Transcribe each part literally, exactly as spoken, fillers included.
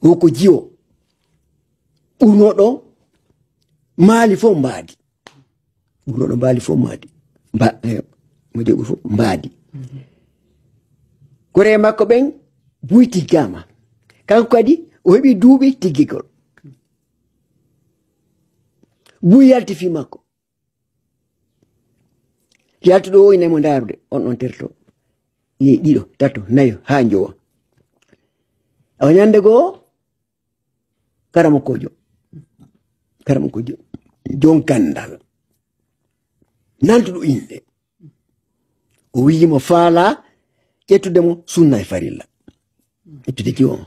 Ɗo ko jiwo. Ɓurnoɗo maali fof mbaadi. Ɓurnoɗo mbaali fof mbaadi. Mba, eh, mo joɓi fof mbaadi. Kore makko ɓen buy tiggaama. Kanko kadi o heɓi duuɓi tiggigol. Buy yalti fii makko. Yaltuɗo o ina mo ndaarude, on ɗon terto. Yehi ɗiɗo, tato, nayo, haa njowa. Awa ñande goo, karamokoojo. Karamokoojo. Jon ganndal. Nantuɗo innde. O wiyi mo faalaa ƴettude mo sunna e farilla. Ƴettude jiwo mo.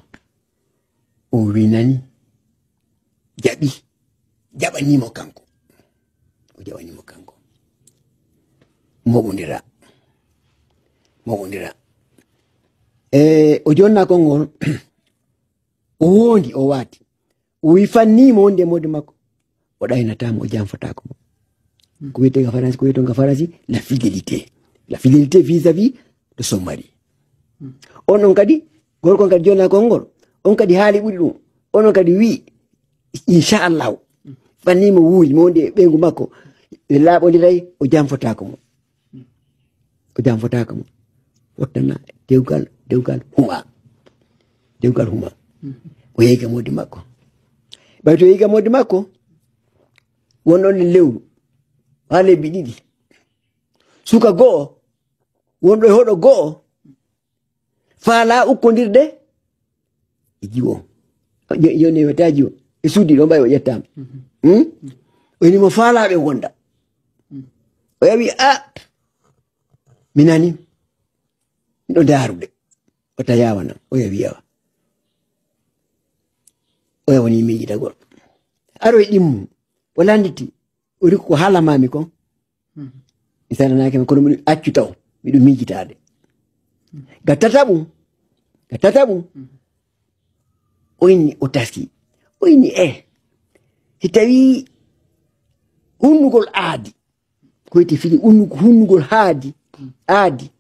O winani. Jaɓi. Jaɓanii mo kanko. O jaɓanii mo kanko. Moɓondira. Moɓondira. E, o jonna konngol. O woondi, o waati. O wi fannii mo wonde e moodi makko. O ɗaynataa mo, o janfotaako mo. Ko wiyetee nga Faransi, ko wiyetee nga Faransi, la fidélité. La fidélité vis-à-vis de son mari. On, on kadi, gorko on kadi jonna konngol. On kadi haali ɓuri ɗum. On, on kadi wi, inchallahu. Fannii mo wuuri, mo wonde e ɓeyngu makko. Ɓe laaɓondiray, o janfotaako mo. O janfotaako mo. Fottana dewgal, dewgal huma. Dewgal huma. O yehi ka moodi makko. Ɓay to yehi ka moodi makko, won ɗon e lewru. Haa lebbi ɗiɗi. Suka go'o, wonɗo e hoɗo go'o, faalaa ukkondirde e jiwo. Yo-, yoni wata jiwo. E suudi ɗo mbayi o ƴettaama. Hmm? O ini mo faalaa ɓe wonda. O yawi a, mi nani. Miɗo daarude. O tawi yawana. O yawi yawa. O yawani miijitagol. Aro e ɗimmu. O landiti. O ri ko haalamami kon. Mi salanaaki ma, kono miɗo accu taw. Miɗo miijitaade. Ga tataɓum. Ga tataɓum. O inni o taski. O inni e. Si tawi hunnugol aadi. Ko wiyetee fini unnu-, hunnugol haadi. Aadi.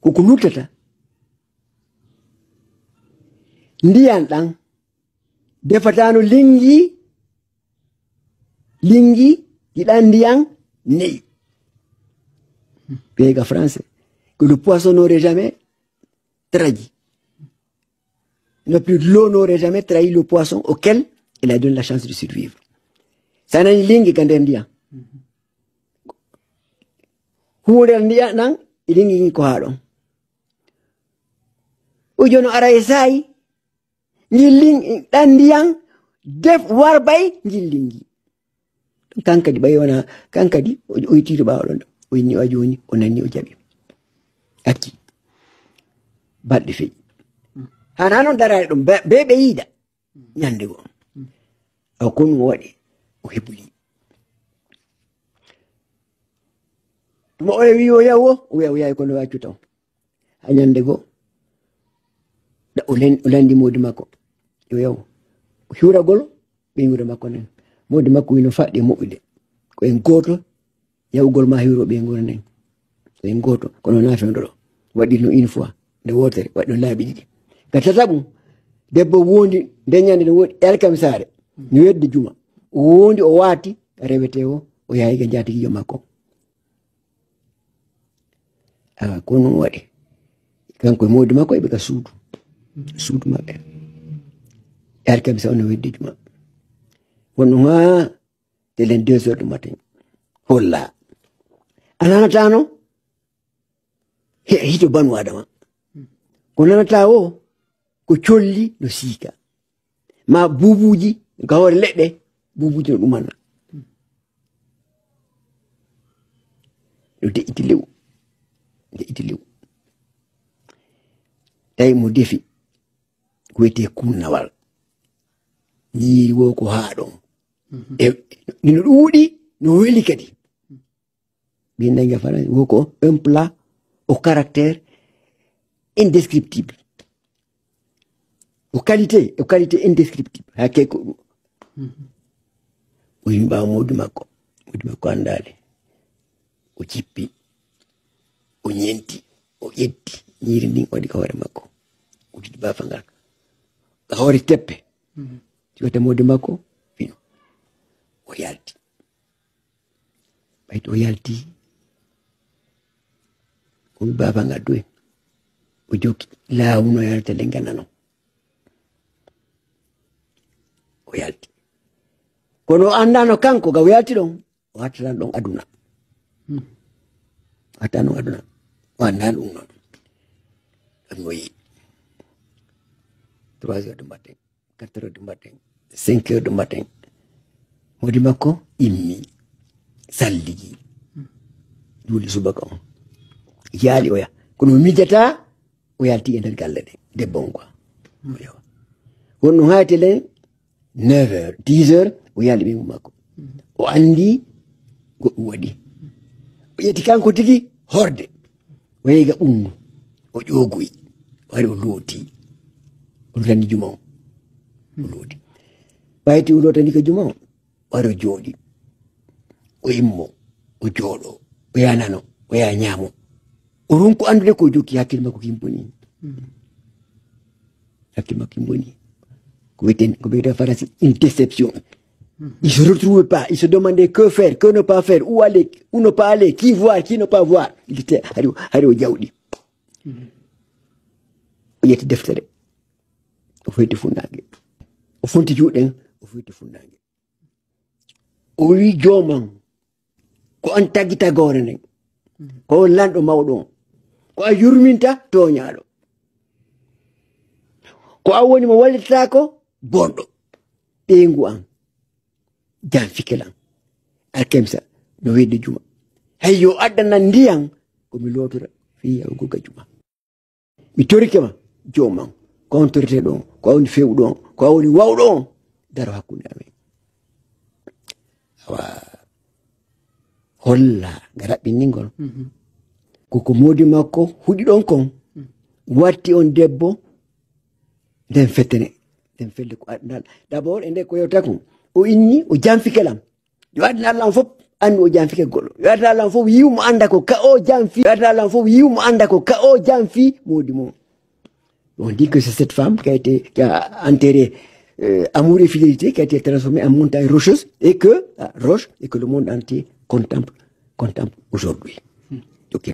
Ko ko luttata. Ndiyan ɗan. Defataano linngi, linngi, ɗi ɗan ndiyan ne'i. Ɓe ga français, que le poisson n'aurait jamais trahi. Non plus, l'eau n'aurait jamais trahi le poisson auquel il a donné la chance de survivre. Sa nani linngi ka nder ndiyan. Huunde ndiyan ɗan, e linngi ngi ko haa ɗon. O jono ara e saayi, Ngilling ɗan ndiyan def warbay ngilling ngi. Kan kadi ɓay wona kan kadi o, o ittiito ɓaawo ɗon. O inni o jooni o nanni o jaɓi. Acci. Balɗe feƴi. Hana noon daraade ɗum be, be ɓe yiida. Ñande goo. Awa ko ɗum o waɗi o hebuli. Tuma o wi o yawo, o wiya o yawi kono o accu taw. Haa ñande goo, ɗa-, o len-, o lanndi moodi makko. Yo yaw. Ko hiwragol ɓeynguure makko nden. Moodi makko wii no faɗɗi e moƴƴude. Ko en gooto, yawgol ma hiwro ɓeynguure nden. Ko en gooto, kono wonaa fewndo ɗo. Waɗi no une fois, nde wootere, waɗi no laabi ɗiɗi. Ka tataɓum, debbo woondi, nden ñande no woodi e alkamisaare, no wedde juma. O woondi, o waati, ka rewetee o, o yahi ka njaatigiijo makko. Ah, ko noon waɗi. Kanko e moodi makko eɓe ka suudu. Suudu maɓɓe. E alkamisa on no weddi juma. Wonno haa telen deux heures du matin. Holla. A nanataano he-, hito banu Adama. Ko nanata o, ko colli no siika. Ma buubuuji, ka hoore leɗɗe, buubuuji no ɗumana. No de'iti lew. De'iti lew. Tawi mo defi, ko wiyetee kunnawal. Ñiiri wo ko haa ɗon. E, no ɗuuɗi, no weli kadi. Ɓe nangi Faransi, wo ko un plat au caractère indescriptible. Au qualité, au qualité indescriptible. Hakke ko ɗum. O yimɓe ɓaawo moodi makko. Moodi makko anndaali. O jippi. O ñenti. O ƴetti. Ñiiri ndin o waɗi ka hoore makko. O uddi baafa ngal. a hoore teppe. Siwata moodi makko, fino. O yalti. Ɓay to o yalti, on baaba ngaddu en. O jokki laawol no yalta le nganano. O yalti. Kono o anndano kanko ga o yalti ɗon, o hattatan ɗon aduna. Hmm. O hattatan ɗon aduna. O anndano ɗum noon. Ɗum o yi. Trois heures du matin, quatre heures du matin, cinq heures du matin. Moodi makko immi. Salligi. Juuli subaka on. Yaali oya. Kono o miijata, o yalti e nder galle ɗe. Debbo on quoi. Oya. Wonno hayte le, neuf heures, dix heures, o yaali ɓe makko. O anndi goɗɗum waɗi. O ƴetti kanko tigi horde. O yehi ga ɓunnu. O ƴoogoyi. O ari o looti. O lotani juma on. O looti. Ɓayti o lotani ko juma on. O ari o jooɗi. O immo. O jooɗo. O yaha nano. O yaha ñaamo. O ronku anndude ko o jokki hakkille makko kin boni. Hakkille makko kin boni. Ko wiyeten, ko wiyeten faransi une déception. Il se retrouvait pas, il se demandait que faire, que ne pas faire, où aller, où ne pas aller, qui voir, qui ne pas voir. Il était, hari, hari o jawɗi. O ƴetti deftere. O foyti funnaange. O fonti juuɗen, o foyti funnaange. O wi joomam, ko an tagi tagoore nden. Ko on lanɗo mawɗo on. Ko a yurminta tooñaaɗo. Ko an woni mo wallitataako bonɗo. Ɓeyngu an. Janfike lan. Alkemsa, no weddi juma. Hay yo addanan ndiyan, ko mi lootora fii yahugo ga juma. Mi torike ma, joomam, ko on torete ɗon, ko a woni fewɗo on, ko a woni wawɗo on, daro hakkunde amen. Awa, holla, nga raɓɓiningol. Mhm. Ko ko moodi makko huɗi ɗon kon, watti on debbo, nden fettene, nden felle ko adnal. D'abord, e nde ko yewta kon, o inni, o janfike lam. Yo aduna Allah on fof anndu o janfi keggol. Yo aduna Allah on fof yiw mo annda ko ka o janfi. Yo aduna Allah on fof yiw mo annda ko ka o janfi moodi mo. On dit que c'est cette femme qui a été, qui a enterré, euh, amour et fidélité, qui a été transformée en montagne rocheuse et que, ah, roche, et que le monde entier contemple, contemple aujourd'hui. Ok.